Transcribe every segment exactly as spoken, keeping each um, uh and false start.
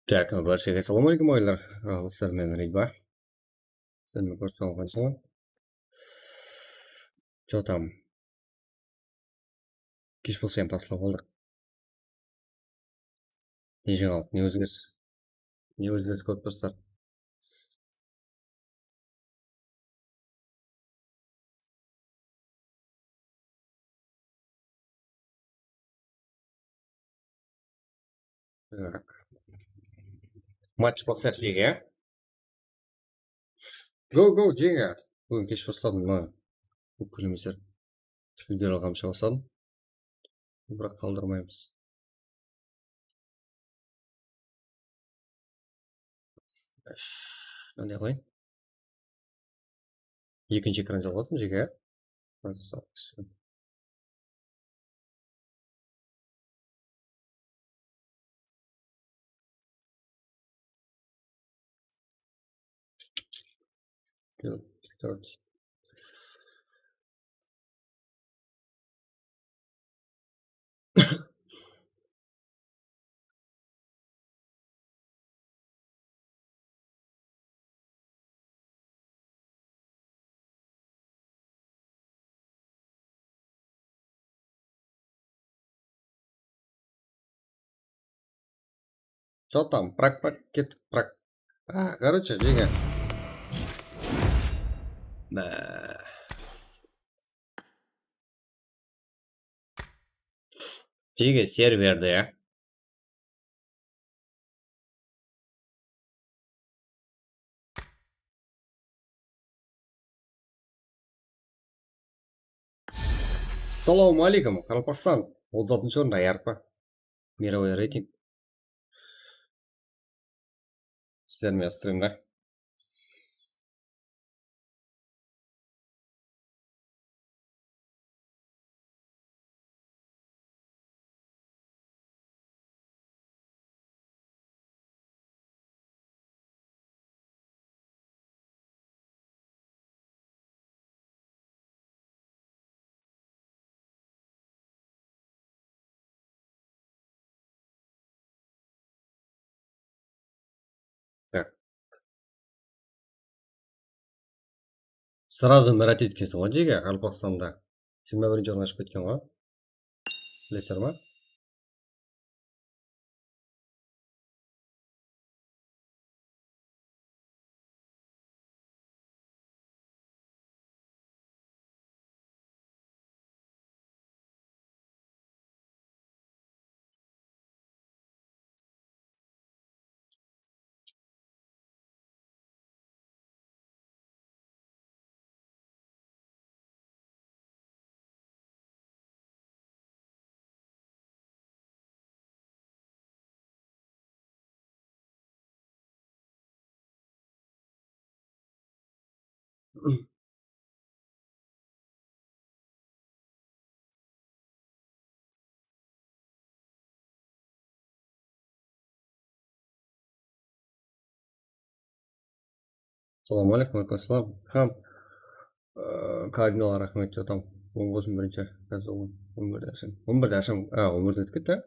Так, bárshege assalawma áleykum, aylar. Al, sizler menen Ridva. Sizler menen kórisip alǵan soń. Чё там? Kesh bolsa hám baslap aldıq. Ne jańalıq, ne ózgeris? Ne ózgeris kórip tursızlar? Так. Match baslayıq, jege. Go, go, jege. Búgin kesh basladım, mına. Búgin kúlemesler. Twitter alǵamsha basladım. Biraq qaldırmaymız. Qanday qılayın? Ekinshi ekran jalıp atırmız, jege. Что там? Прак, прак, кеттік, прак. А, короче, jege. Bá. Jege serverde, ya. Assalawma áleykum, Qaraqalpaqstan. Otız altınshı orında, yarpı. Мировой рейтинг. Sizler menen strimde. Так. Сразу mirát etkensiz ǵoy, jege, Qaraqalpaqstanda. Jigirma birinshi orınǵa shıǵıp ketken ǵoy. Bilesizler ma? Assalawma áleykum, wa áleykum assalam. Ham, ıı, kardinal, raxmet, что там? Búgin otız birinshi, házir on, on birde asham. On birde asham, a, on birde ótip ketti, a?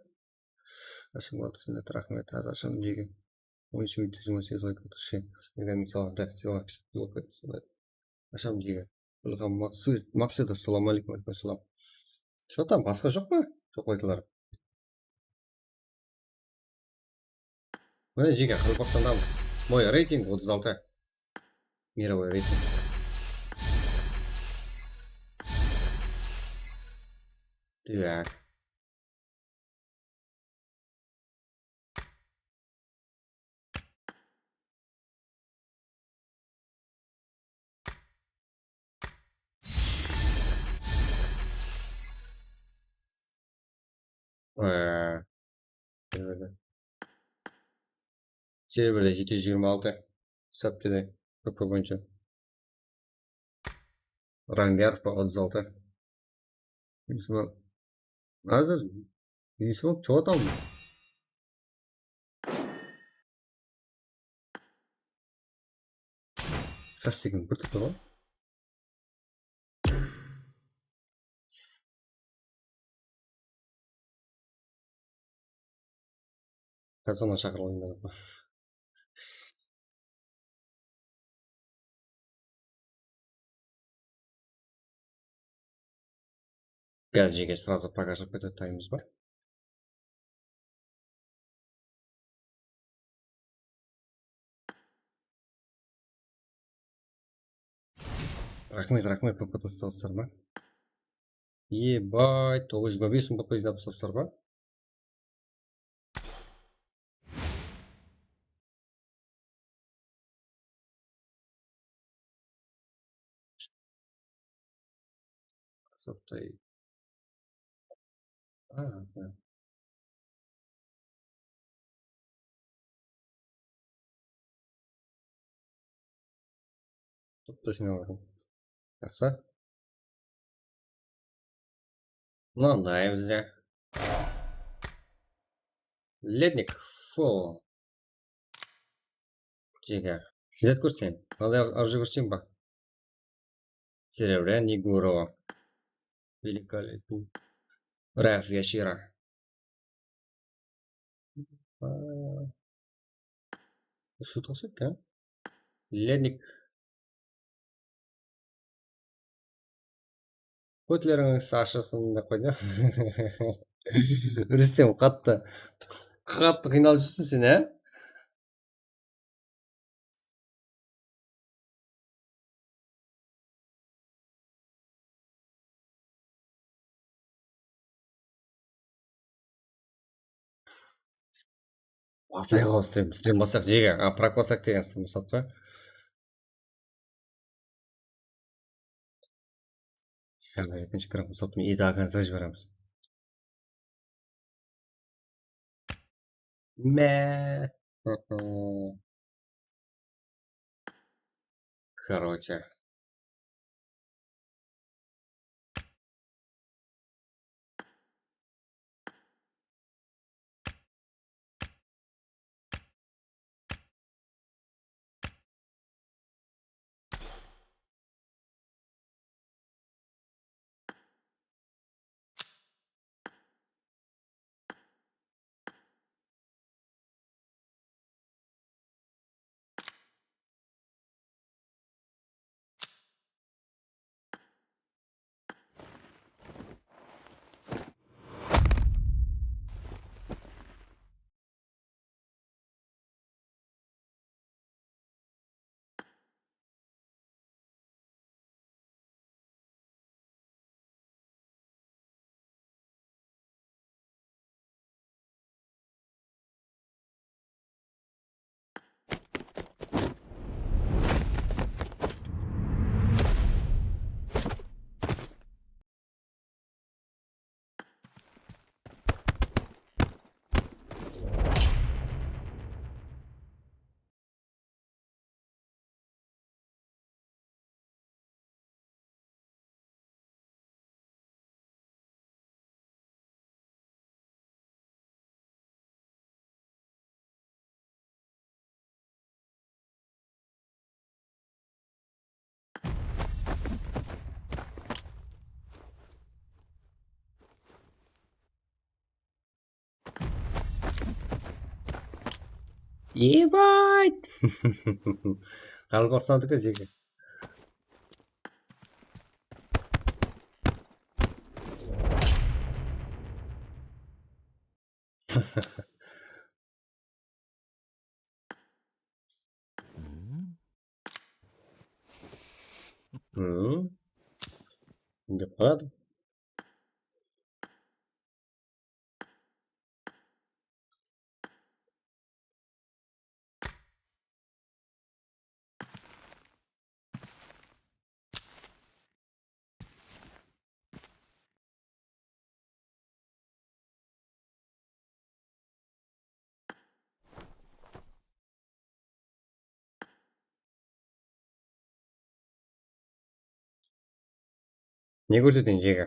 Asham boldı, sizlerge raxmet, házir asham, jege. On úsh minutta jigirma segiz layk otır, she. Mega mixalar, da, sıyla, sıyla, sıyla. Asham, jege. Ilham Maqsud-, Maqsudov, assalawma áleykum, wa áleykum assalam. Что там, basqa joq pa? Joq layklar. Mine, jege, Qaraqalpaqstandamız. Мой рейтинг otız altı. Мировой рейтинг. Так. Ee, serverde. Serverde jeti júz jigirma altı. Saptede, P P boyınsha. Rang yarpı, otız altı. Yusuf, házir Yusuf, что там? Shas degen bir tuttı ǵoy. Personaj shaqırıp alayın ba? Gaz jege srazu pagaslap ketedi, tayımız bar. Raxmet, raxmet, P P taslap atırsızlar ma? Ebay, toǵız jigirma bes mıń P P jıynap taslapsızlar ba? Qasaptay. A, a. Topta jıynap atırman. Jaqsı. Mınanday bizde. Lednik full. Jege. Zat kórsen. Mınanday arzu kórsen ba? Серебряный Гуру. Великолепный. Райф Яшира. Ushıwdı qılsaq eken. Lenik. Kótlerińiz ashılsın dep qoydı. Rústem, qattı, qattı qıynalıp júrseń sen, á? Basayıq, stream, stream basayıq, jege. A, prak basayıq degen stream basayıq pa? Házir ekinshi kran basayıq, men do konca jiberemiz. Meh. Короче. Ебать! Qaraqalpaqstandiki jeke. Hı? Dep qaladı. Ne kórseteyin, jege?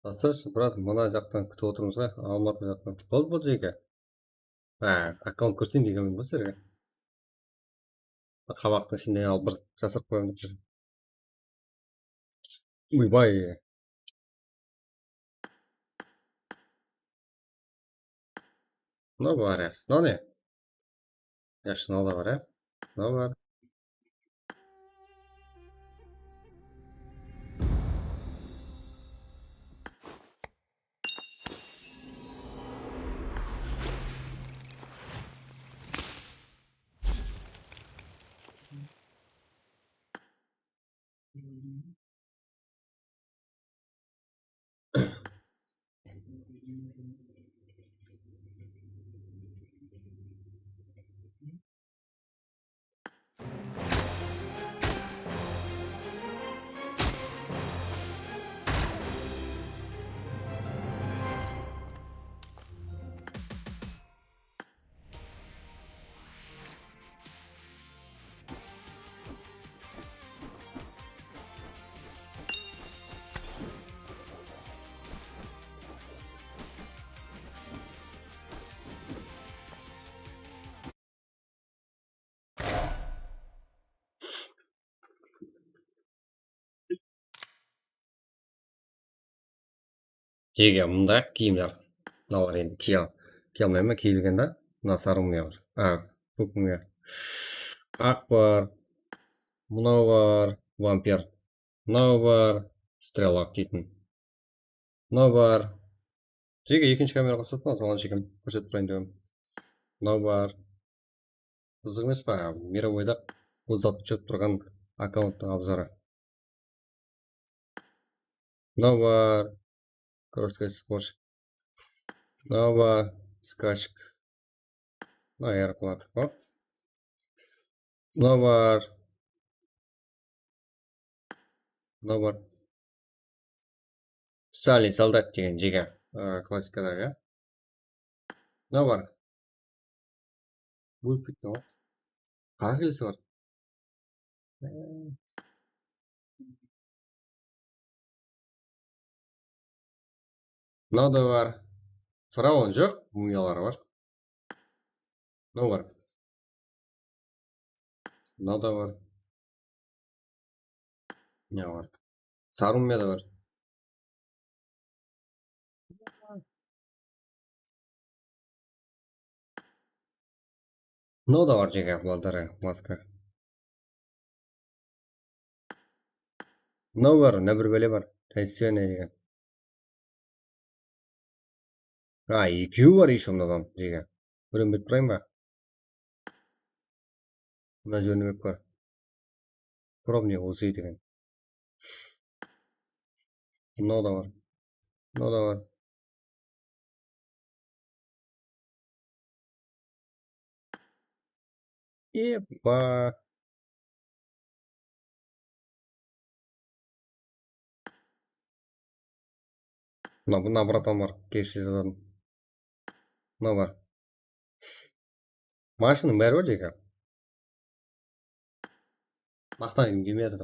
Jaslar, brat, mına jaqtan kútip otırmız ǵoy, Almatı jaqtan. Boldı, boldı, jeke. Ha, akkaunt kórseteyin degenmen ba sizlerge? Qabaqtıń ishinde al bir jasırıp qoyayın dep. Uybay. Mına bar ya. Mına ne? Yaqshı, mına da bar ya. Mına bar. Jeke, mında kiyimler. Mınalar endi kiye al-, kiye almayman, kiyilgen da. Mına sarı mıya bar. A, kók mıya. Aq bar. Mınaw bar. Vampir. Mınaw bar. Strelok deytin. Mınaw bar. Jeke, ekinshi kamera qosıptı, soǵan shekem kórsetip turayın degem. Mınaw bar. Qızıq emes pa? Mirovoyda otız altı kúshirip turǵan akkaunttıń obzorı. Mınaw bar. Krótskaya sborshik. Mınaw bar. Skachik. Mınaw aeroklad. Hop. Mınaw bar. Mınaw bar. Stalin soldat degen jeke, ı, klassikadaǵı, ya. Mınaw bar. Bul pitno. Qara kelesi bar. Mınaw da bar. Faraon joq, mumiyaları bar. Mınaw bar. Mınaw da bar. Ne bar? Sarı mumiya da bar. Mınaw da bar, jeke, bulardaǵı maska. Mınaw bar, mına bir bále bar. Taytsene degen. A, ekewi bar ещё mınadan, jeke. Birin bilip turayın ba? Mına júrmek bar. Probne uzi degen. Mınaw da bar. Mınaw da bar. Epa. Mına, mına, bratan, bar, keshiresiz adam. Mına bar. Mashınanıń bári bar, jeke. Maqtaǵım kelmey atır.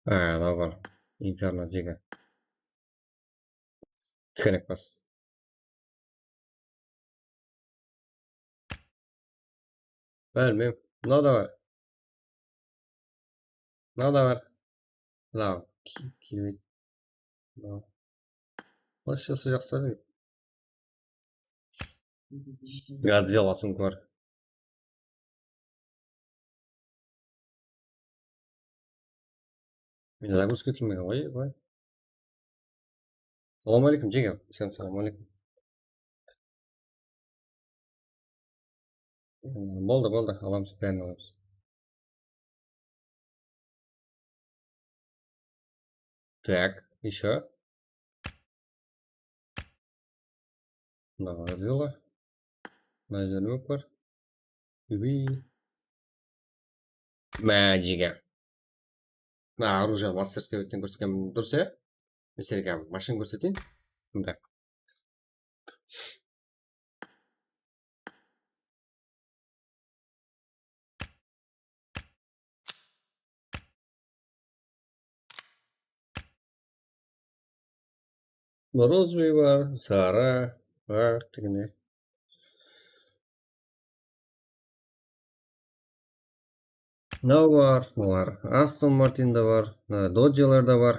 A, mına bar. Inferno, jeke. Tikenek bas. Bilmem. Mına da bar. Mına da bar. Mına ki-, kelmeydi. Mına. Basshısı jaqsı edi. Godzilla sumka bar. Zagruza etilmegen ǵoy, ǵoy. Salam aleykum, jeke. Sen salam aleykum. Boldı, boldı, alamız, bárin alamız. Так, ещё. Mına Godzilla. Mına jerlik bar. Ui. Má, jege. Mına оружие мастерскойден kórsetken durıs, ya? Men sizlerge mashina kórseteyin. Mında. Розовый bar, sarı bar, tігine. Mınaw bar, mınaw bar. Aston Martin da bar, mına Dodge'lar da bar.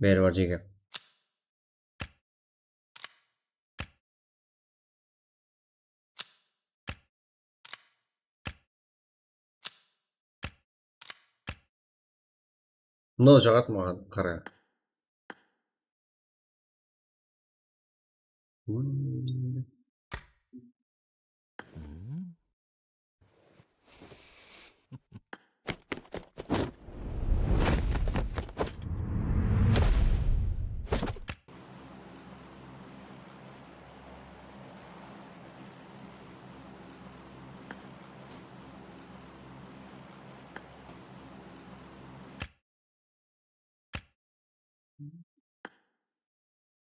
Bári bar, jege. Mınaw jaǵadı maǵan, qara.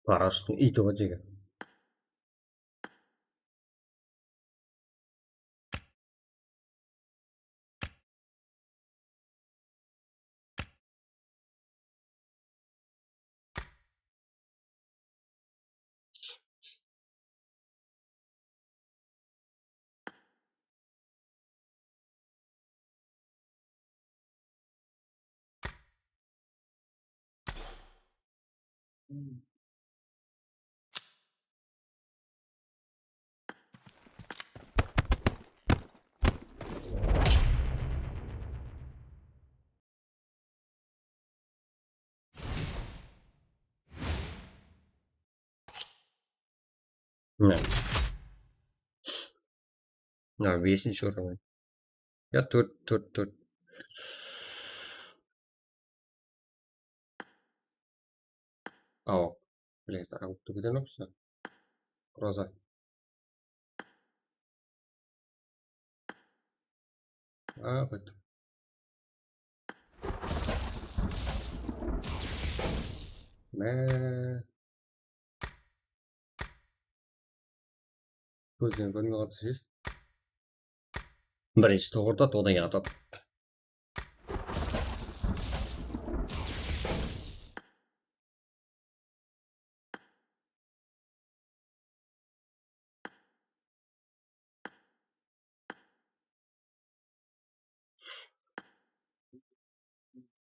Paraşuttıń iyti ǵoy, jege. Mine. Mına besinshi уровень. Ya tórt, tórt, tórt. Awa. Блядь, alıp tugiden oksa. Roza. Aa, qayttım. Mää. Kózden kórmey qaldı, jes. Birinshi toǵırdadı, odan keyin atadı.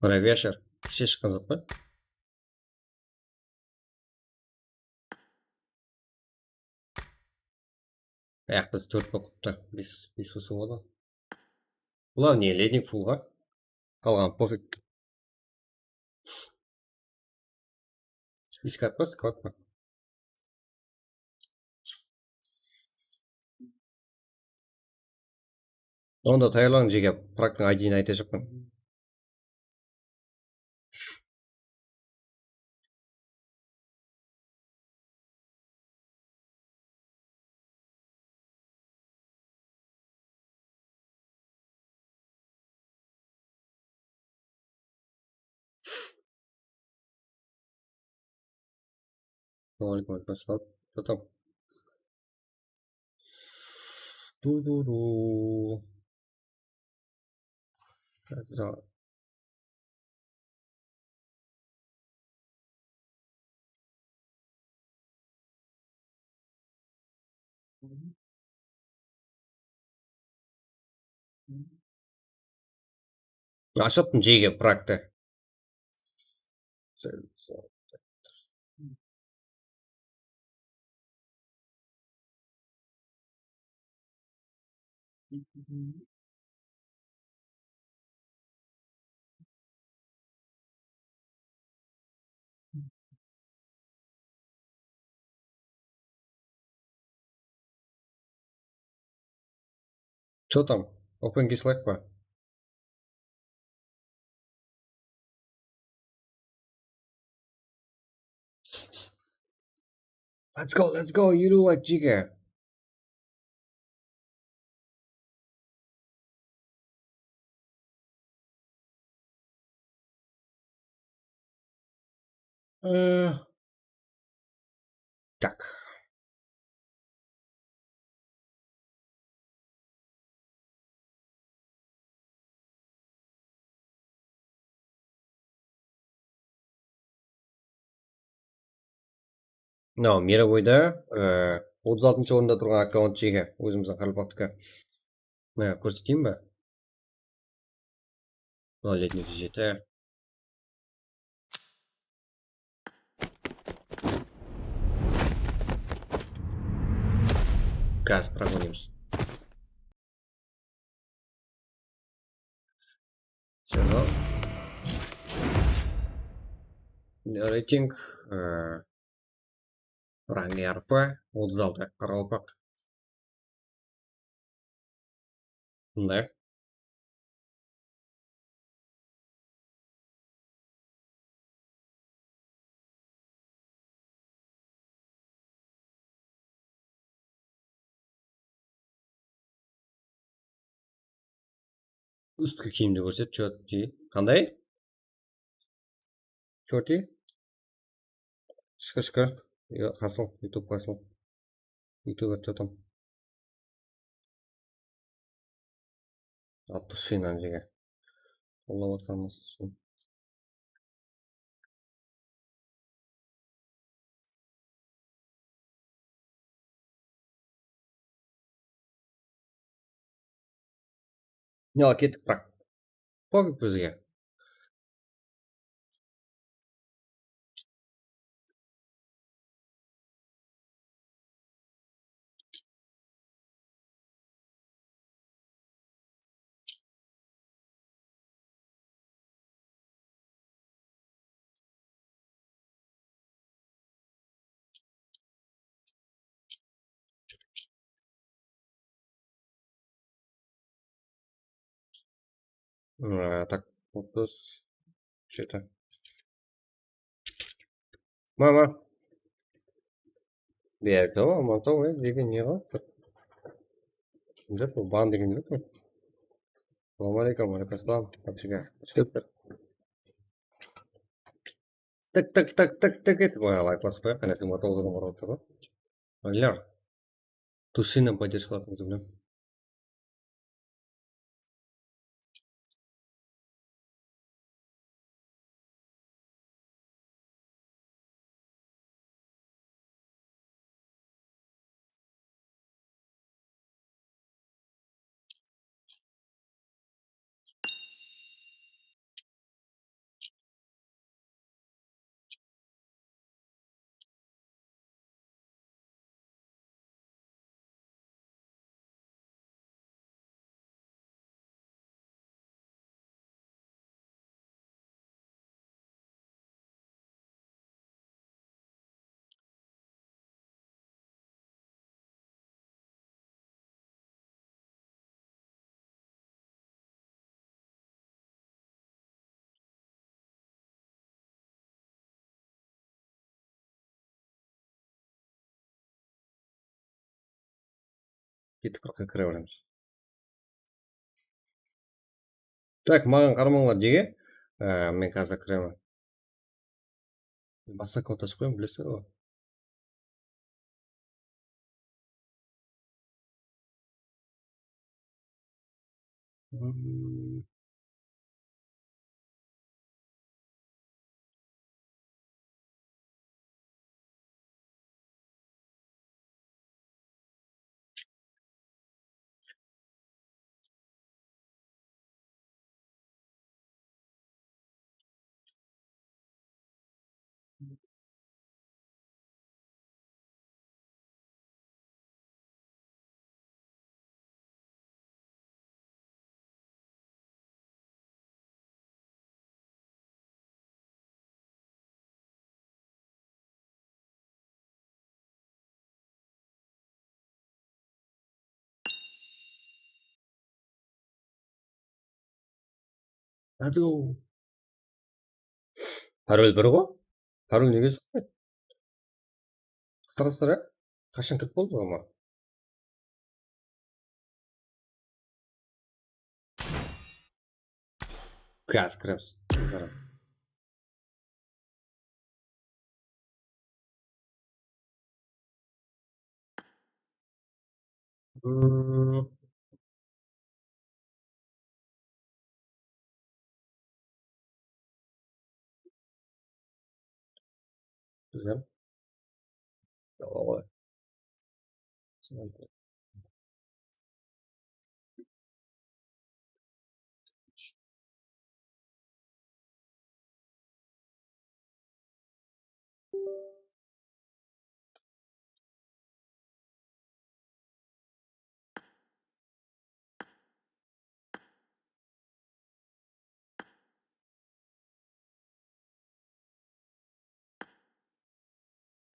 Mına Vesher, keshe shıqqan zat pa? Ayaq, biz tórt bolıp qaptı. Bes, bes bolsa boladı. Главное, lednik fullǵa. Qalǵanı pofig. Iskad pa, skvad pa? Onda tayarlań, jege, praktıń I D'in aytajaqpan. Waaleykum assalam. Что там? Ду-ду-ду. Ashıttım jege praktı. Что там? Open key salayıq pa? Let's go, let's go, you do like Jigga. Э, Так. Mınaw Miraboyda, e, otız altınshı orında turǵan akkaunt Jigga, ózimizdiń qaraqalpaqtiki. Mına, kórseteyin be? Mınaw letnik jeti. Gaz progonimız. Sezon. Reyting, e, rang yarpı, otız altı, qaraqalpaq. Mınday. Ústki kiyimdi kórset, choti. Qanday? Choti? Shúkir, shúkir. Yo, hasıl, YouTube hasıl. YouTuber, chё там? От души, mına jerge qollap atqanıńız ushın. Ya, kettik, biraq. Pofig bizge. А, так, otuz jeti. Mama. Berdi, Amantaw, e, degen ne ǵo? Kimdir bul ban degen ne? Assalawma aleykum, aleykum assalam. Qosh kelipsiz. Tık, tık, tık, tık, tık etip, oya, layk basıp qoyayıq. Qáne, jigirma toǵız adam qarap atır ǵo. Aylar. Dushinan podderjka qılatıńızdı bilem. Kettik, qırqqa kire beremiz. Так, maǵan qaramańlar, jege. Á, men házir kiremen. Basqa akkaunt ashıp qoyayın, bilesizler ǵoy. Hmm. Let's go. Parol bir ǵo. Parol nege soqpaydı? Qıtıraslar, á? Qashan kirip boldı ǵo? Gaz kiremiz. Hmm. Bizler.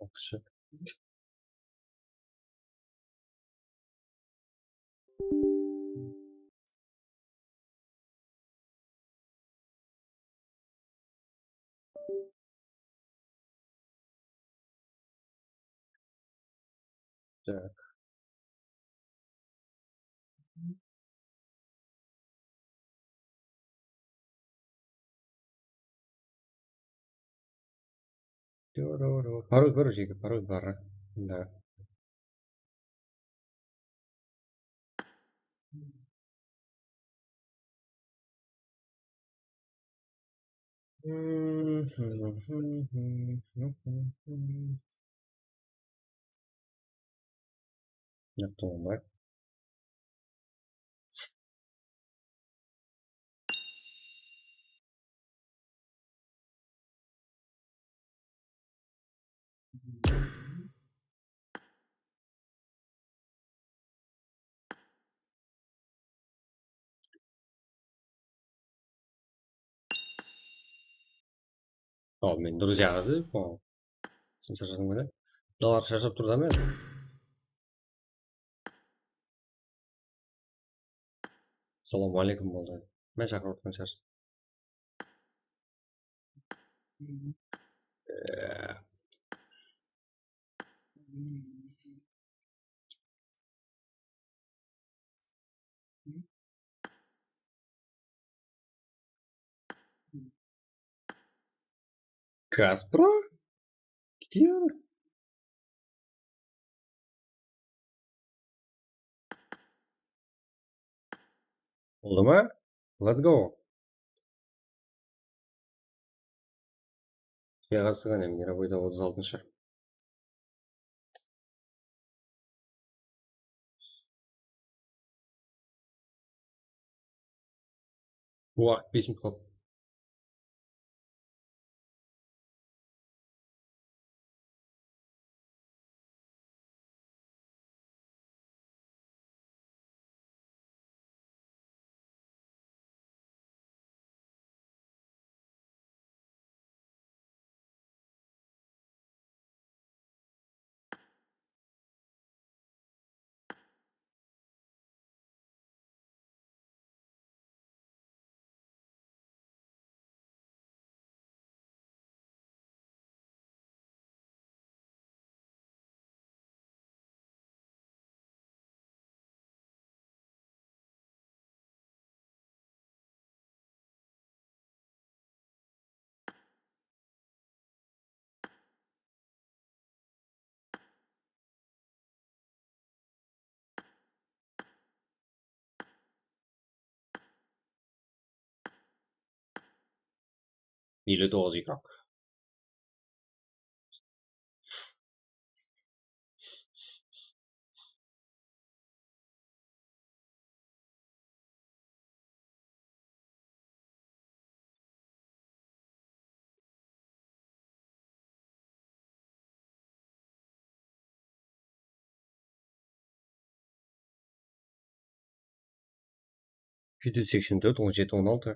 Yaqshı. Так. Parol bar, jeke, parol bar. Da. Yaptım onları. Al, men durıs jazdım. Sen shashadıń ba? Bular shashap tur da men. Assalamu aleykum boldı. Men shaqırıp otqan shashar. Kaspro? Gidiyor. Oldı ma? Let's go. Sıyaqasıǵan em, Miraboyda otız altınshı. Waqıt bes minut qaldı. Elli toǵız igrok. Jeti júz seksen tórt, on jeti, on altı.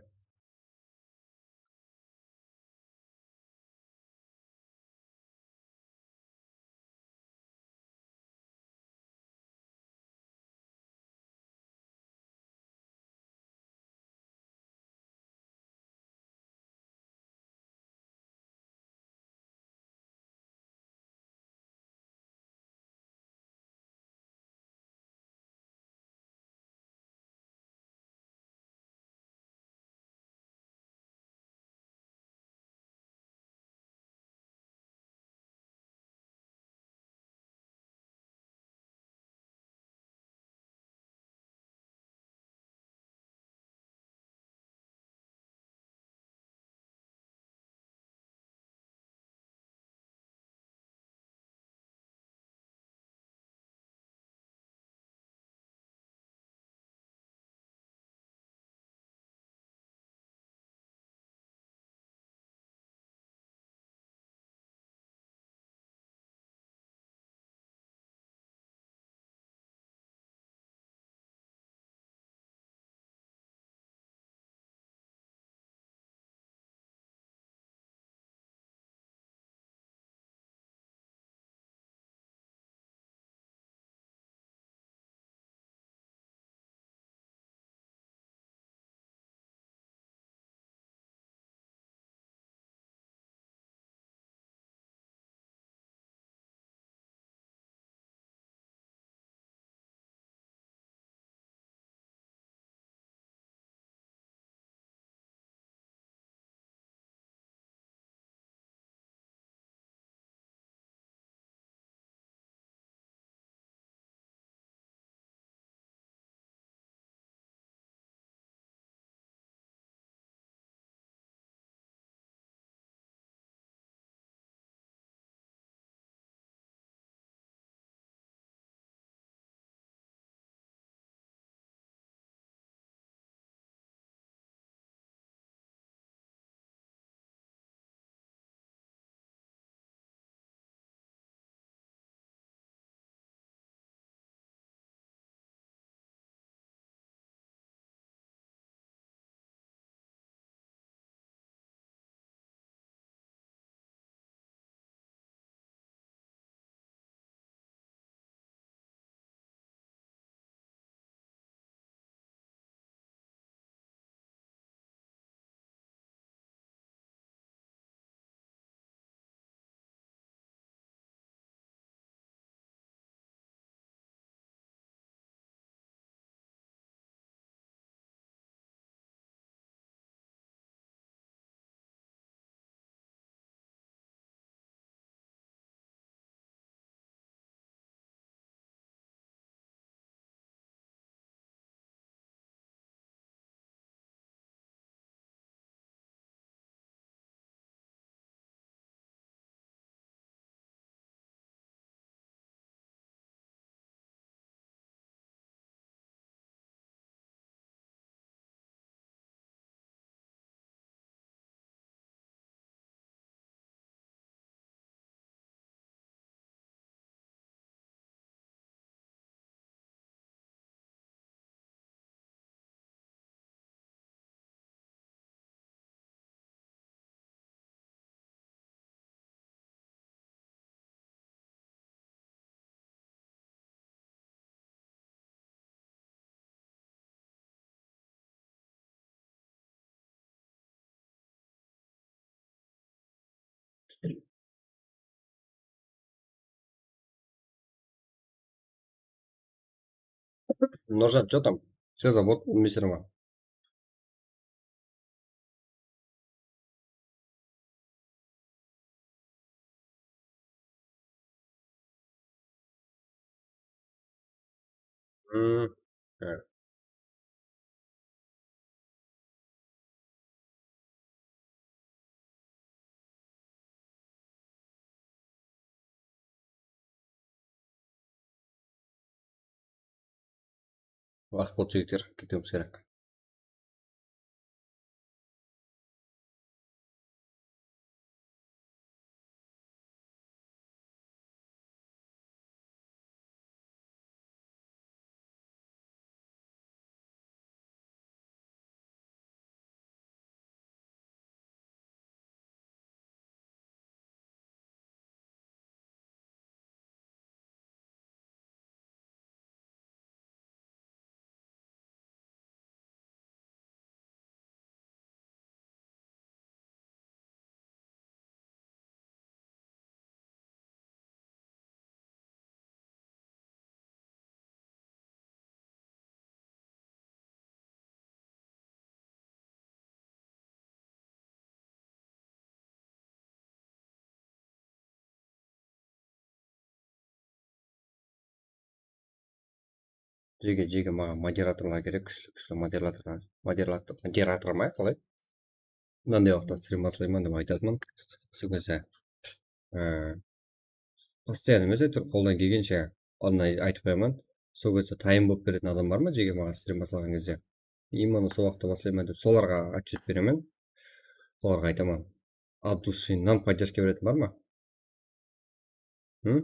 Nurjan, что там? Все, завод, мистерма. Waqıt boldı, jigitler, ketiwimiz kerek. Jege, jege, maǵan moderatorlar kerek, kúshli, kúshli moderatorlar. Moderator, moderator ma, qalay? Mınanday waqıtta strim baslayman dep aytatman. Sol gezde, e, постоянно emes, áytewir qoldan kelgenshe aldın ay-, aytıp qoyaman. Sol gezde tayın bolıp beretin adam bar ma, jege, maǵan strim baslaǵan gezde? Именно sol waqıtta baslayman dep, solarǵa отчёт beremen. Solarǵa aytaman. От души поддержка beretin bar ma? Hı?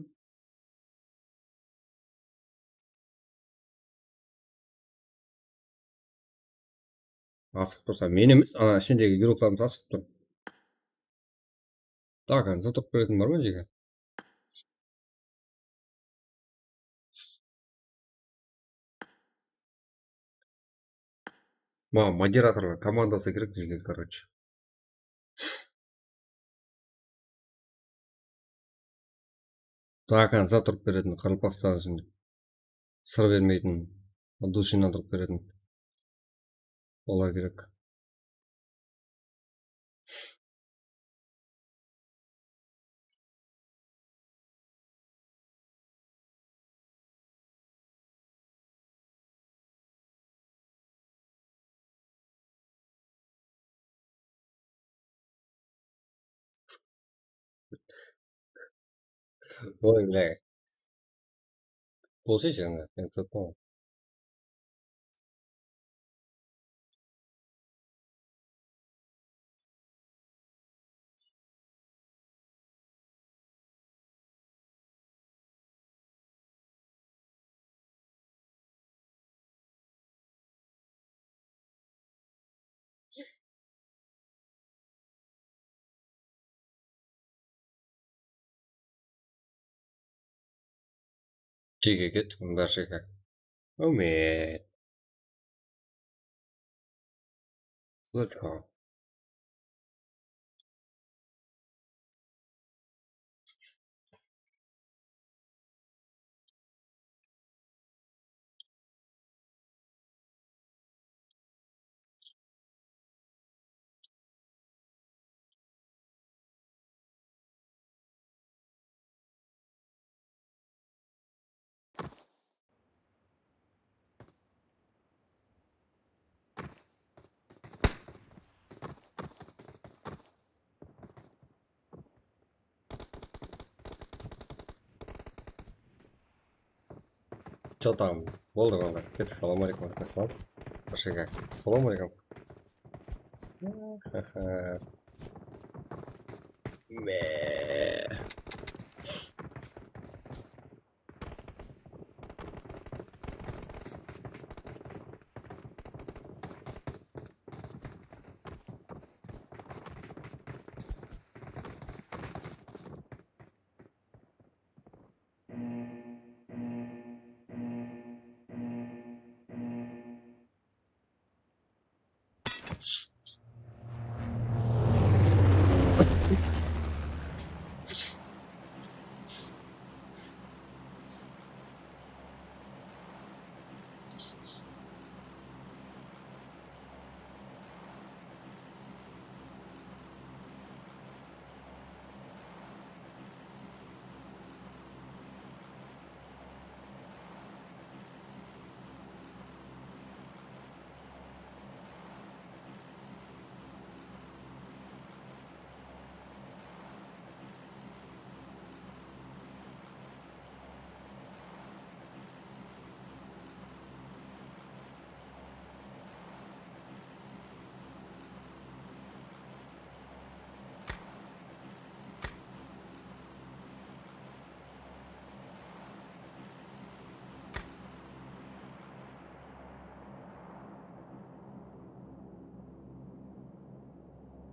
Asıǵıp tursa, men emes, ana, ishindegi igroklarımız asıǵıp tur. Так, anda turıp beretin bar ma, jege? Maǵan moderatorlar komandası kerek bizge, короче. Так, anda turıp beretin, qaraqalpaqstan ushın sır bermeytin, от души turıp beretin. Olar kerek. Oy, bile. Bolsayshı, anda, men turıppan. Jege kettik, bárshege. Áwmet. Let's go. Что там? Boldı, boldı. Kettik. Salam aleykum, aleykum salam. Bárshege salam aleykum. Me.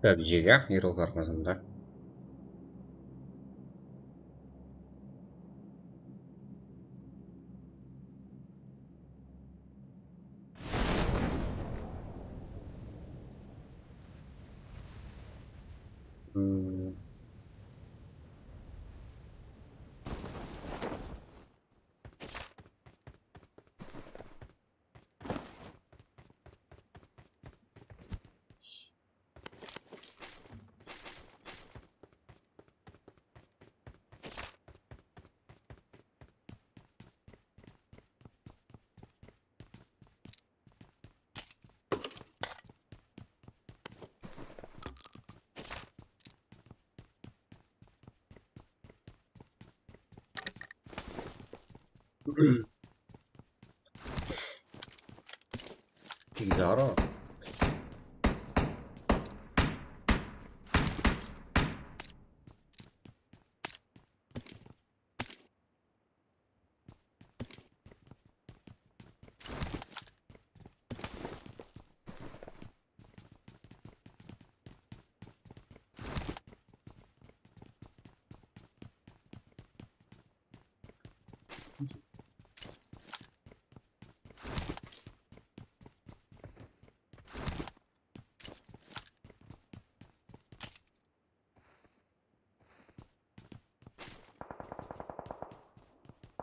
P U B G-ge, Erol Qarqazında. Hmm. Tiydi ara.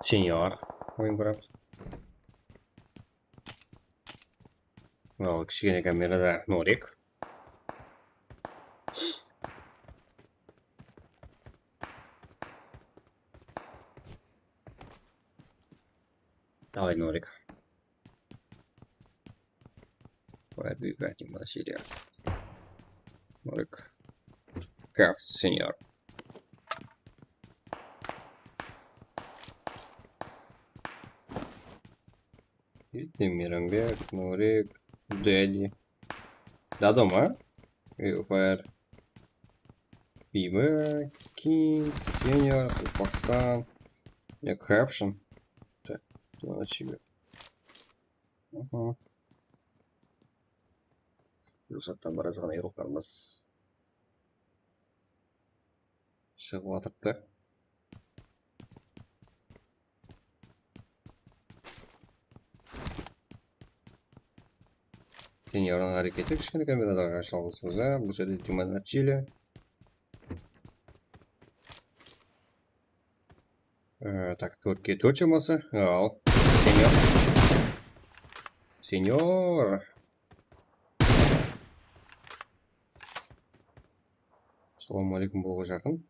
Senyor, oyın kuramız. Al, kishigene kamerada Norik. Давай, Norik. Давай, двигатель, Василия. Norik. Как, сеньор? Видите, Миранбек, Нурик, Дэдди. До дома? Э, Фаер. Биби, Кинг, Сеньор, Упаксан. Я, Кэпшн. Так, кто на тебе? Aha. Rusattan birazǵana yollarımız shıǵıp atırıptı. Senyordıń háreketi kishkene kameradaǵı jalǵızımız, á, bul jerde демонтировали. Ee, tak, tórtke tórt shaması. Al. Senyor. Senyor. Assalamu aleykum, bolǵa jaqın.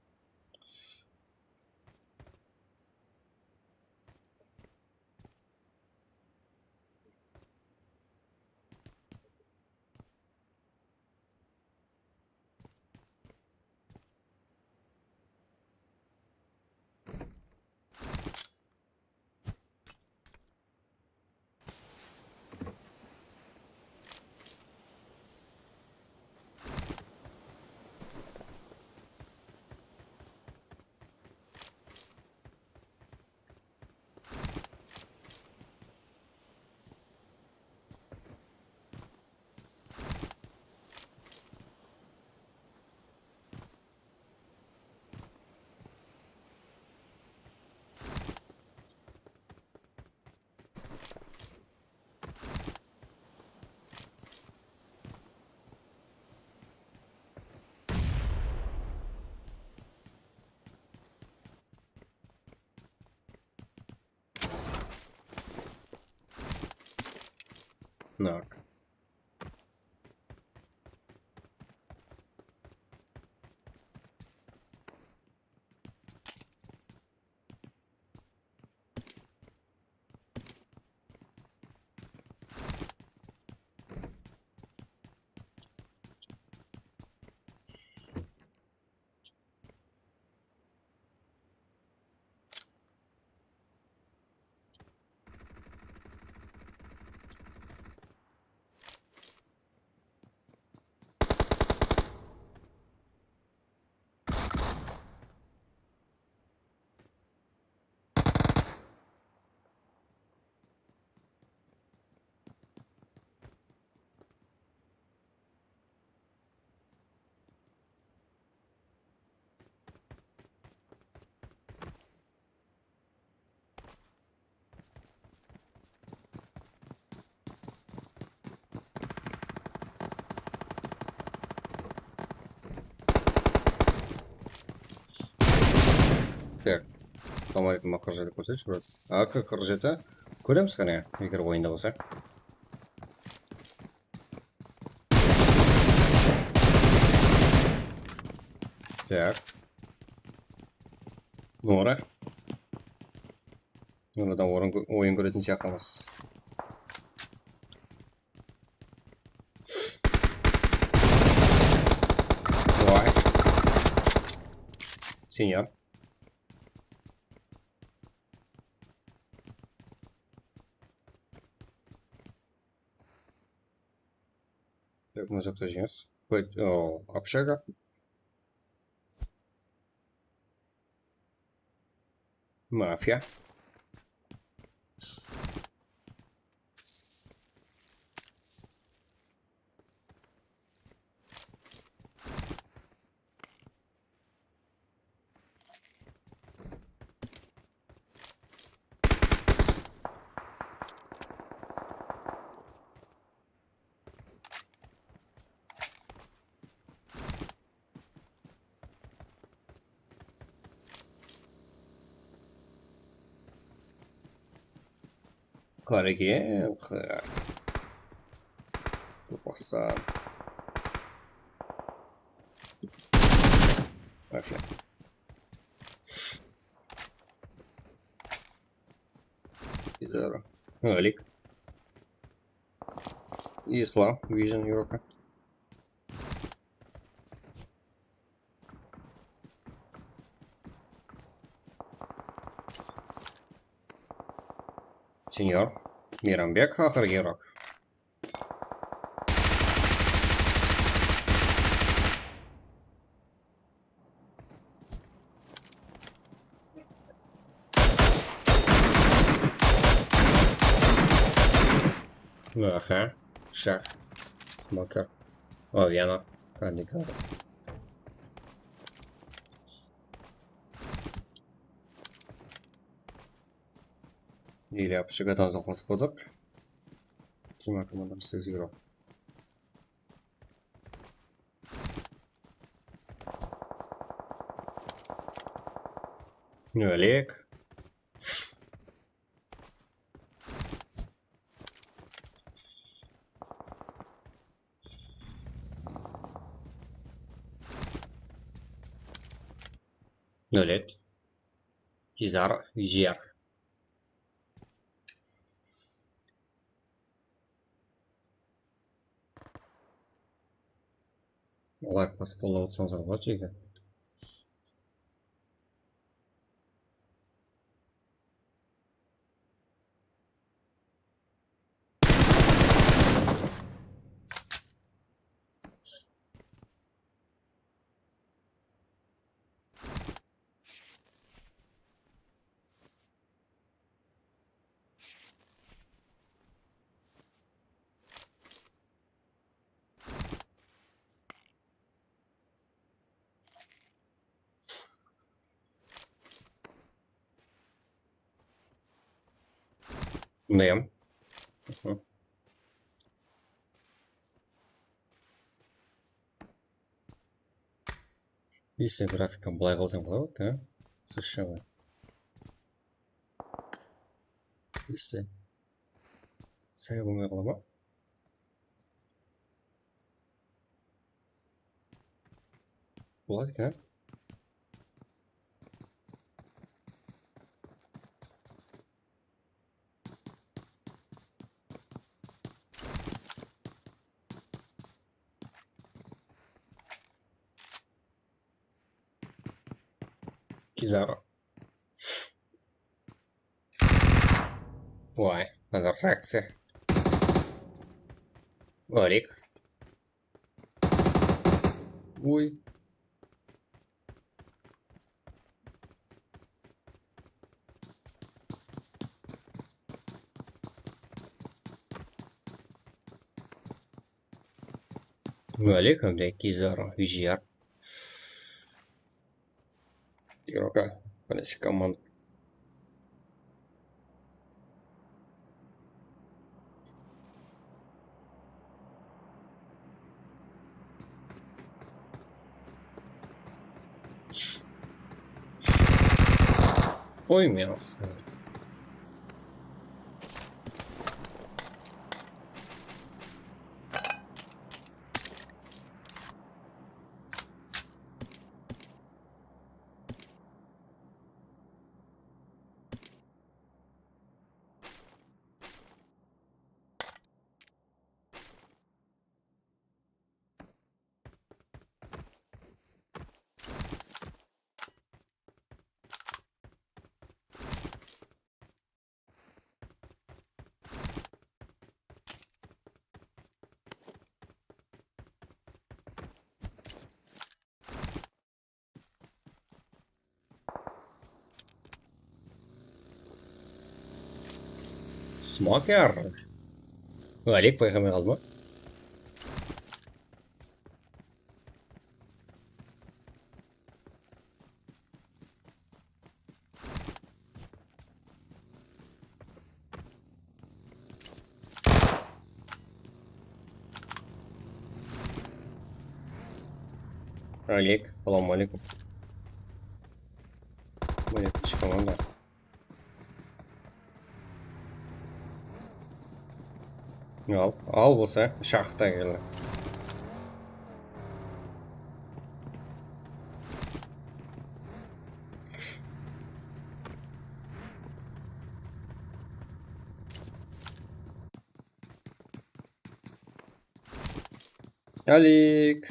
Так. Tak. Tamam, qırq jeti kórsetshi, brat. A K qırq jeti. Kóremiz qáne, eger oyında bolsa. Tak. Nora. Noradan oyın, oyın kóretin sıyaqlı emes. Vay. Senyor. Yoq, mına jaqta júrmiz. Qoy, o, obshaga. Mafiya. Qarege, qa-, Turpaqstan. Вообще. Bizarro. Alik. Islam, Vision игрока. Senyor, Meyranbek, aqırǵı игрок. Aha, Shah, Makar, Avianov, Radikal. Или obshigadan qospadıq. Kim akımdan segiz игрок. Ólek. Ólek. Izar, Izar. Layk basıp qollap otsańızlar boladı, jeke. Mındayam. Если grafikten bılay qılsam boladı, ha? Sırshama. Если saya bolmay qala ma? Boladı eken. Kizaru. Vay, mına reakciya. Ólek. Uy. Ólek, mınday Kizaru, Vijiyar. Игрока, короче, команд. Oy, men. Smoker. Oleg payqamay qaldı ma? Oleg, salam aleykum. Oleg, chiqaman da. Al, al bolsa, shaqta keldi. Alik.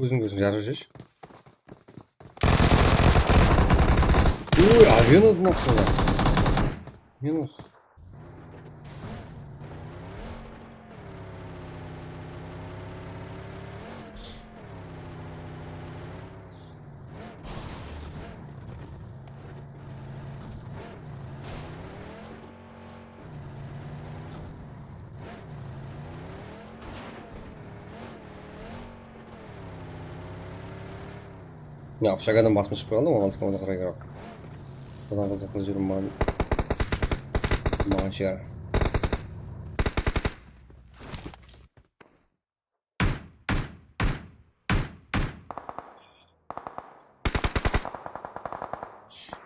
Óziń óziń jarıp júrshi. Oy, Avenadan attılar. Minus. Ya, obsagadan basıma shıǵıp qaldı, on altı komanda qırq eki rawnd. Odan qızıqlı júrim maǵan, maǵan shıǵar.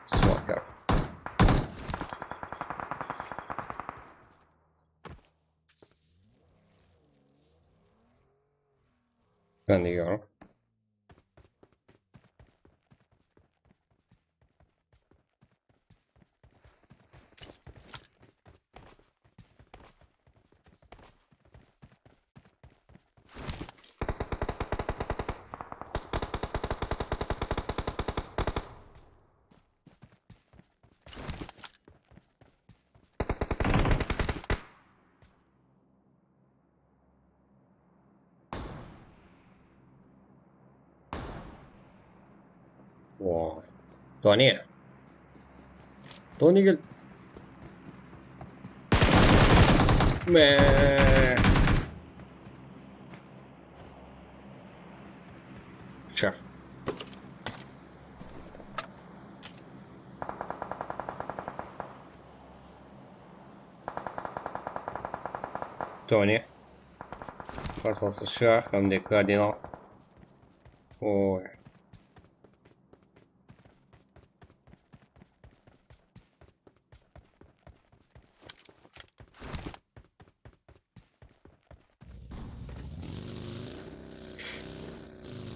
Smoker. Yanıyor. Vay. Toni. Toni kel. Me. Shah. Toni. Qarsalsı shah hám de kardinal. Oy.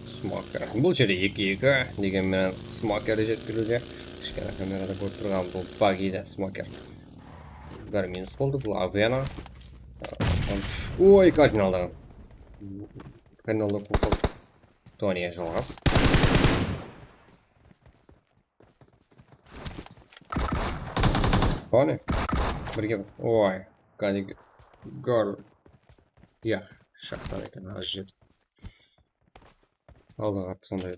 Smoker. Bul jerde eki eki degen menen smokerdi jetkeriwde. Kishkene kamerada kórip turǵanım bul bug edi, smoker. Bir minus boldı, bul Avena. Oy, kardinalda. Kardinalda kórip qaldım. Toni, jalǵas. Qáne? Birge, oy, Gáne gol. Yaq, shaqtar eken, az jedi. Aldaǵa sonday.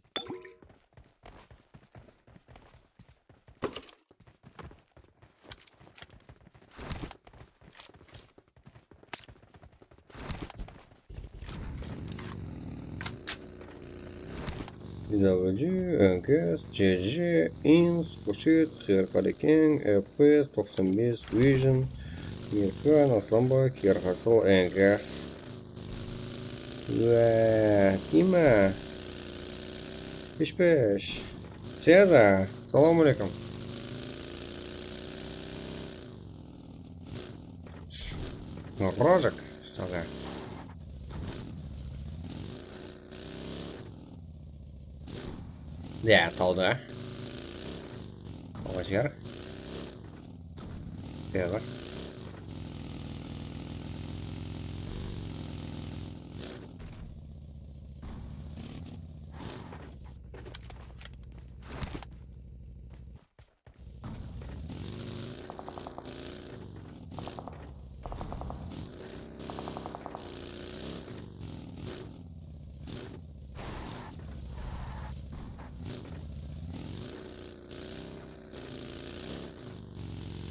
W, N K S, G G, Ins, Qurshid, Xer Qalikeń, F P S, toqsan bes, Vision, Mirkan, Aslanbay, Kerhasıl, N K S. Wá, kim á? Pish-pish. Seza, salam aleykum. Rojik, что за? Ya, tawda. Tawǵa jiger. Seza.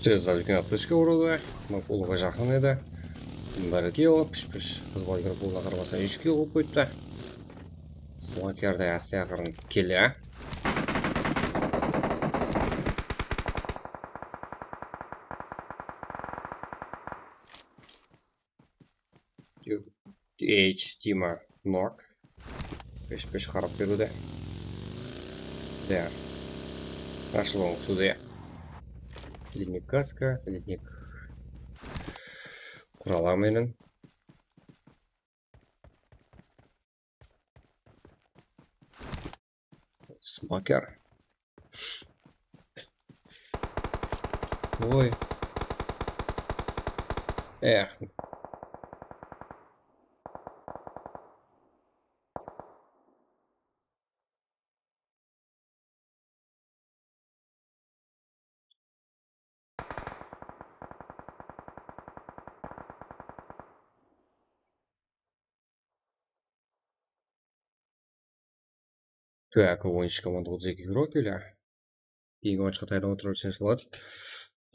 Tez úlken aptechka urdı. Bak, ulıǵa jaqın edi. Bir kill, pish-pish. Qız bala kirip, ulıǵa qarmasa, úsh kill qılıp qoyıptı. Smokerdi áste aqırın kele. H Tima nok. Pish-pish qarap beriwde. Да. Ashılıwın kútiwde. Lendnik kaska, lendnik quralı menen. Smoker. Oy. Eh. Так, on úsh komanda otız eki igrók ele. Keyingi matchqa tayarlanıp otırıp, sen solat.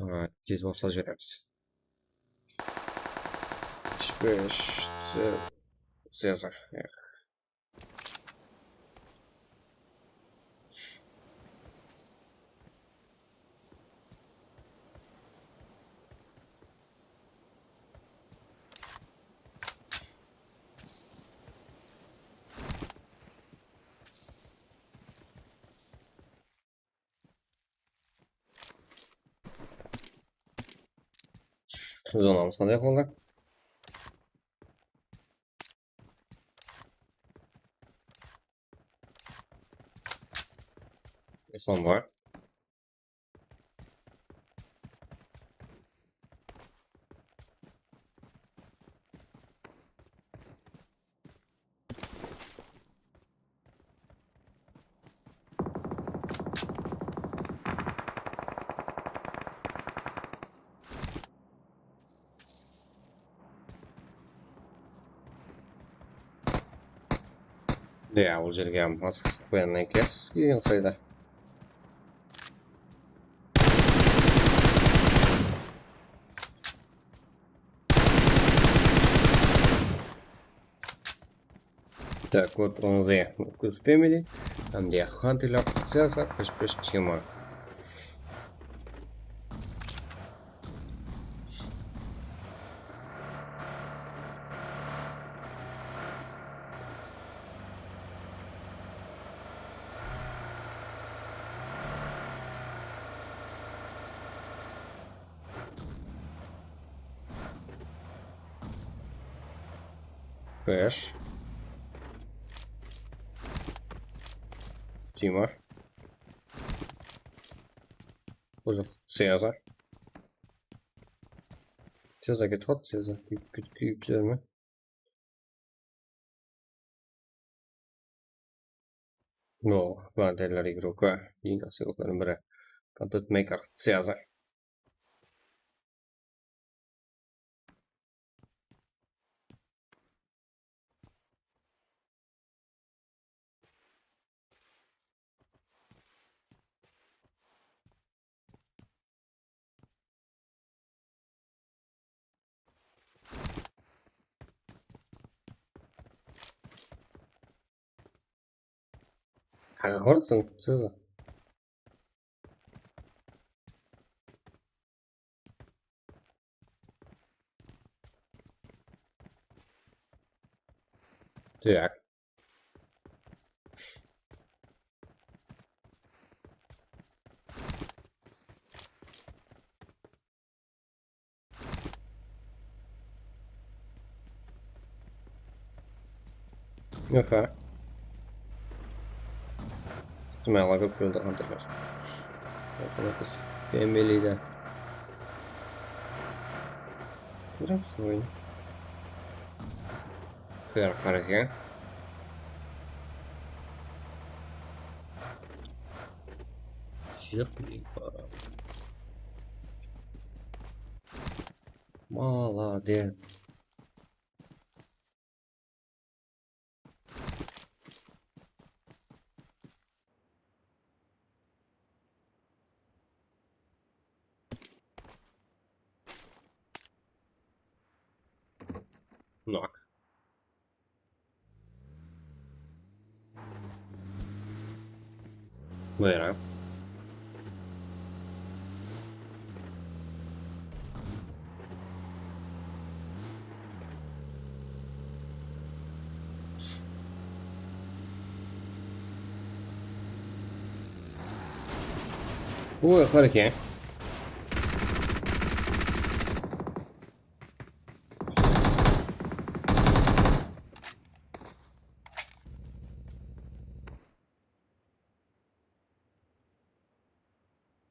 Aa, tez baslap jiberemiz. Úsh bes, Seza. Zonamız qanday qolda? Islam bar. Ya, bul jerge hám asıqsınıp qoyǵannan keyin kelgen sayda. Так, вот он Z Lucas Family, там где Hunter, Seza, Pish-pish, Tima. Pish. Tima. Ozaq Seza. Seza ketip qaldı, Seza. Kúyip, kúyip, kúyip júrme? No, Vanderler igróka. Eń jaqsı igróklardıń biri. Content Maker Seza. Qanaqa qurıpsıń, Seza? Так. Yoq, ha. Kim ala kóp keldi, hunterlar. Yoq, bul qız. Femeli de. Ko'remiz oyın. Kar, qara eken. Sıyıq. Молодец. Nok. Buyurıń. Oy, qara eken.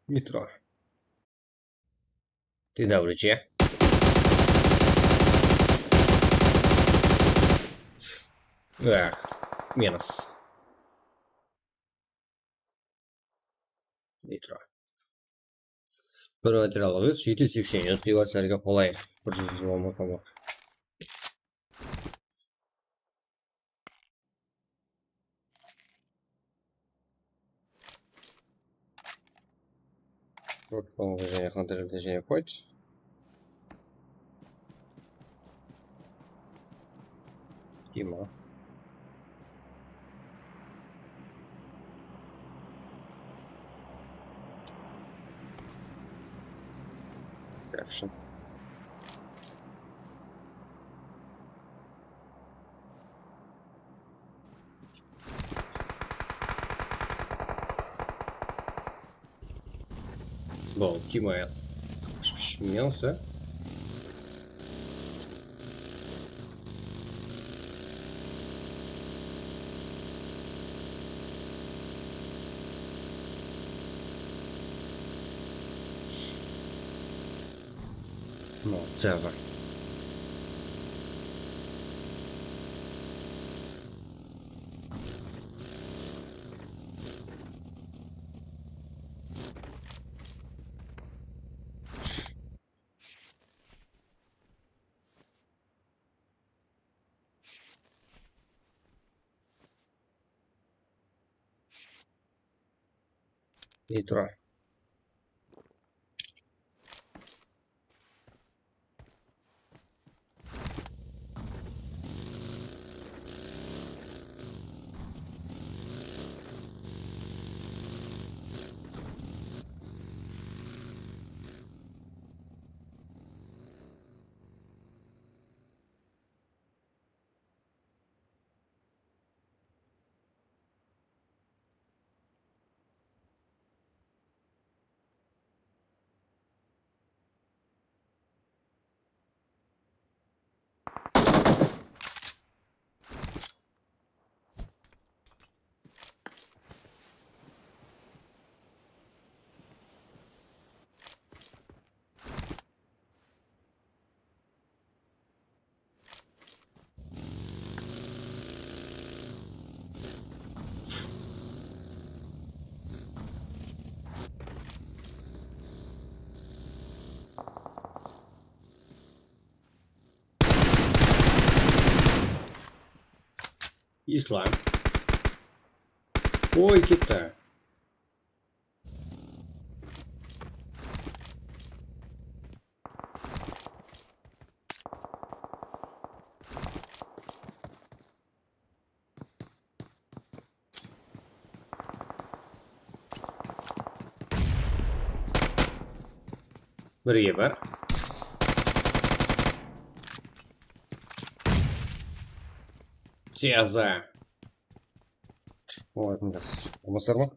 Nitro. Ты давлече. Эх, минус. Nitro. Bir material alıyoruz. Jeti seksen, jeti var, sizlerge qolay. Bir júz jigirma bakalıq. Rotpaǵa jáne qantaylerde jáne qoydı. Dima. Yaqshı. Bom, Timoya. Minus, a? No, cava. Nitro. Islam. Oy, ketti. Birge bar. Tiyaza. Oy, mında. Olmasar ma?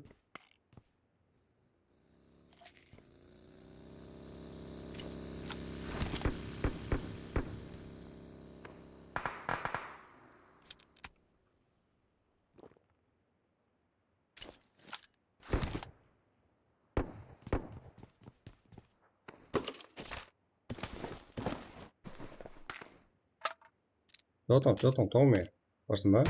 Что там, что там, Томми? Barsın ba?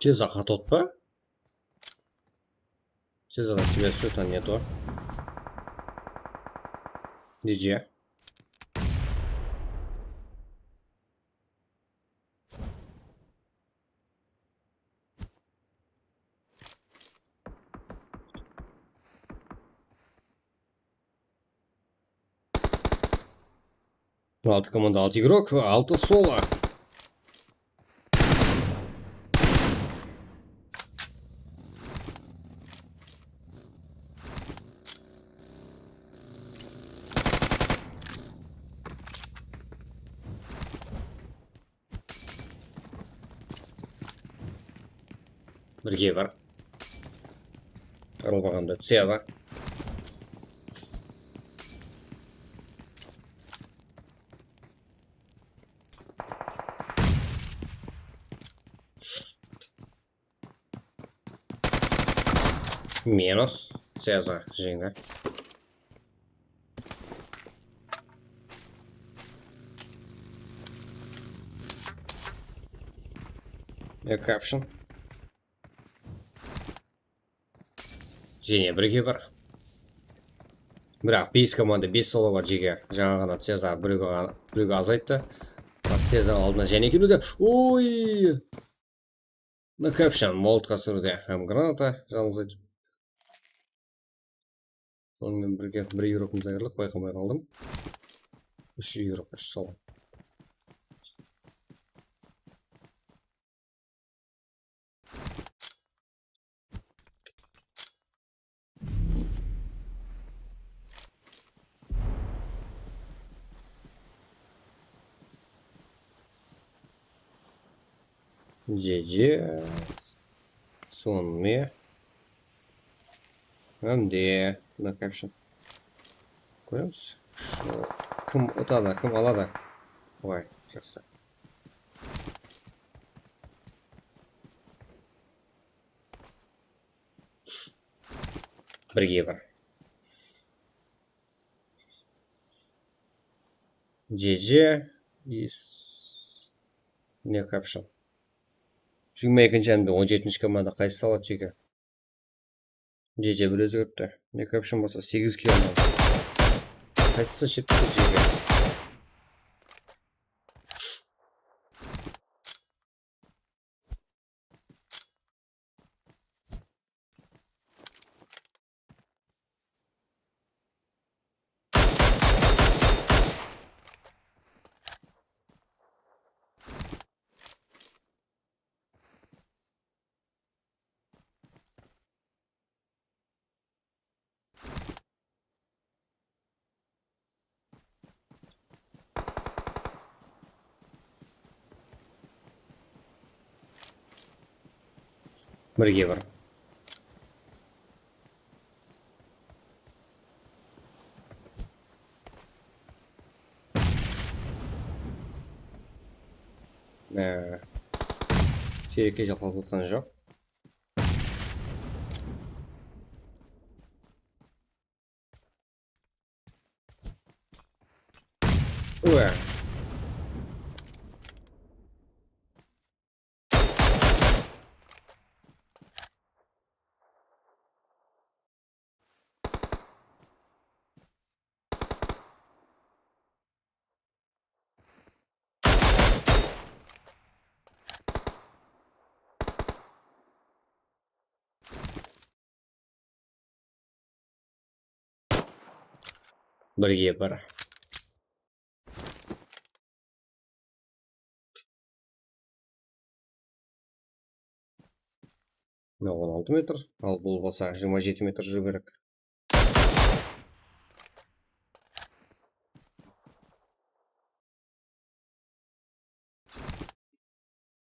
Ceza qatıp pa? Cezada связь что-то нету. G G. Altı komanda, altı игрок, altı solo. Birge bar. Arılbaǵanda túsedi. Minus. Ceza jeńdi. Ne caption? Jáne birge bar. Biraq bes komanda, bes solo bar jeke. Jańa ǵana Ceza birewge ǵana, birewge azayttı. Biraq Cezanıń aldına jáne keludi. Oy! Na caption, molotqa súrdi hám granata, jańız aytıp. Sonıń menen birge bir igrokımız ayırılıq, bayqamay qaldım. Úsh igrok, úsh solo. G G. Sonıme. Hám de mına caption. Kóremiz. Usı kim utadı, kim aladı. Vay, jaqsı. Birge bar. G G. Ne caption? Jigirma ekinshi hám de on jetinshi komanda qaysı saladı jeke? G G bir ózgertti. Ne caption bolsa segiz kill aldı. Qaysısı jetip tur jeke? Birge bar. Ee, Terekke jalqalıp atqan joq. Ua. Birge bar. Mına on altı metr, al bul bolsa jigirma jeti metr júriw kerek.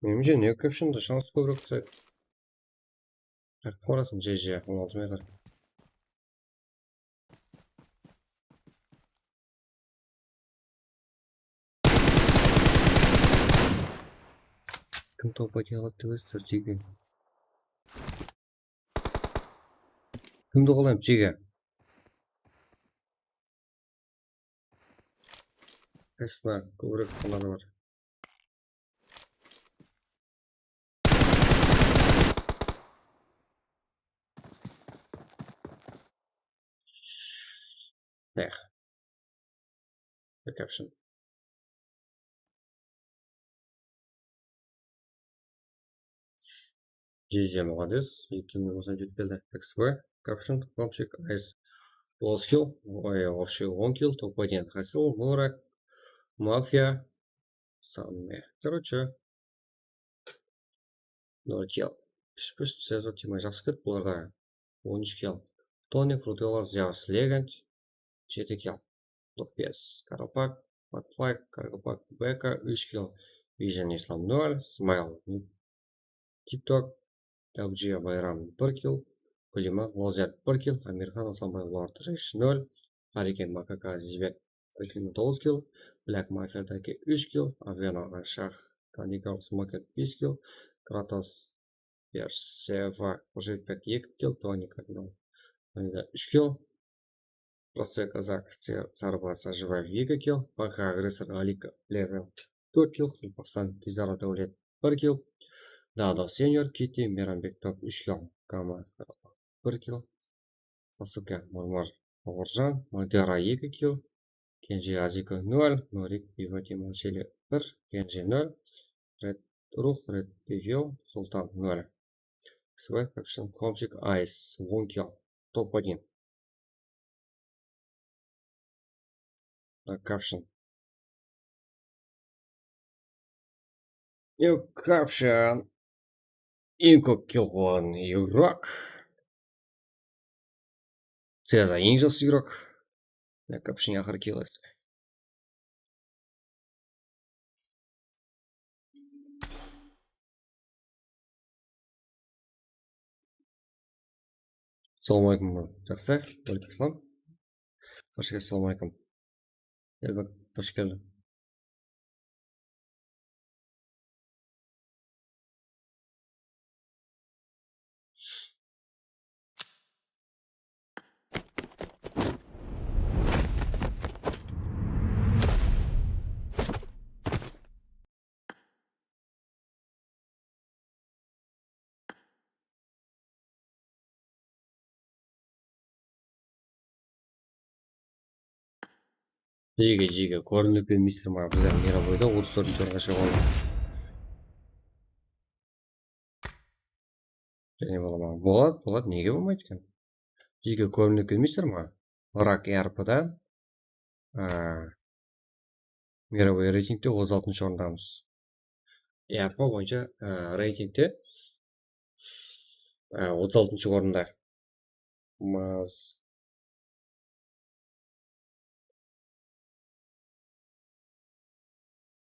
Menimshe, ne caption-dı shansı kóbirek uqsaydı. Taqıp qarasın, J J, on altı metr. Kim tawıp ayta aladı dep aytsızlar, J K? Kimdi qolayım, J K? Qaysısına kóbirek fanatı bar? Meh. Caption. J J молодец. Eki mıń on jeti keldi. X V. Caption. Toplamshik. Ice. Toǵız kill. Oy, вообще on kill. Top один. Hasil. Murak. Mafia. Sanme. Короче. Nol kill. Úsh púsh, Cezar, Tima jaqsı ketip, bularda on úsh kill. Toni, Frutella, Zeus, Legend, jeti kill. Lopez, Karlpak, Patflay, Karlpak, Beka, úsh kill. Vision, Islam, nol, Smile, TikTok, L G, Bayram, bir kill. Kulima, Lozer, bir kill. Amirxan, Aslanbay, Lord, Resh, nol. Hariken, Makaka, Azizbek, Kulima, toǵız kill. Black Mafia, Taki, úsh kill. Avena, Ashaq, Kandigal, Smoker, bes kill. Kratos, Perseva, Qurjetbek, eki kill. Toni, Kardinal, Toni, úsh kill. Prostoy Kazak, Sarbaz, Ajıbaev, eki kill. P H Agressor, Alika, Level, tórt kill. Qırpıqstan, Tizara, Dáwlet, bir kill. Dado, Senior, Kiti, Meyranbek, Top, úsh kill. Kama, bir kill. Sasuke, Murmur, Bawırjan, Madara, eki kill. Kenji, Aziko, nol. Norik, Bivati, Malsheli, bir. Kenji, nol. Red Ruh, Red Devil, Sultan, nol. X Y, Caption, Homsik, Ice, on kill. Top один. Так, Caption. Yoq, Caption. Eń kóp kill qoyǵan igrok. Ceza eń jaqsı igrok. Mına Caption aqırı kill. Assalawma aleykum, jaqsı. Aleykum assalam. Xosh keldiń, assalawma aleykum. Elbek, xosh keldiń. Jege, jege, kórinip kelmeysiz ma? Bizler Miraboyda otız dórtinshi orınǵa shıǵıp aldıq. Jáne bola ma? Boladı, boladı. Nege bolmaydı eken? Jege, kórinip kelmeysiz ma? Rak E R P-da, a, Mirovoy reytingte otız altınshı orındamız. E R P boyınsha, a, reytingte, a, otız altınshı orında. Maz.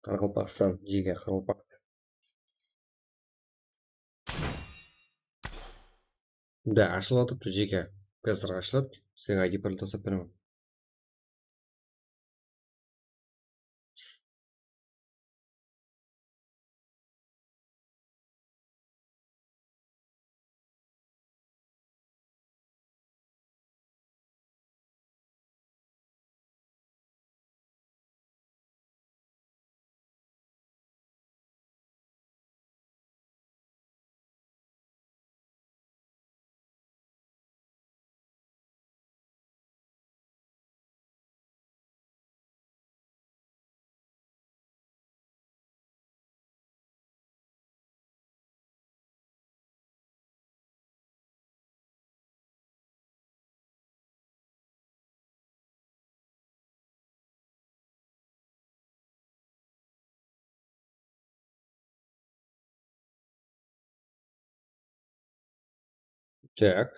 Qaraqalpaqstan, jege, qaraqalpaq. Da, ashılıp atırıptı, jeke. Házir ashıladı. Sizlerge I D parol taslap beremen. Tak.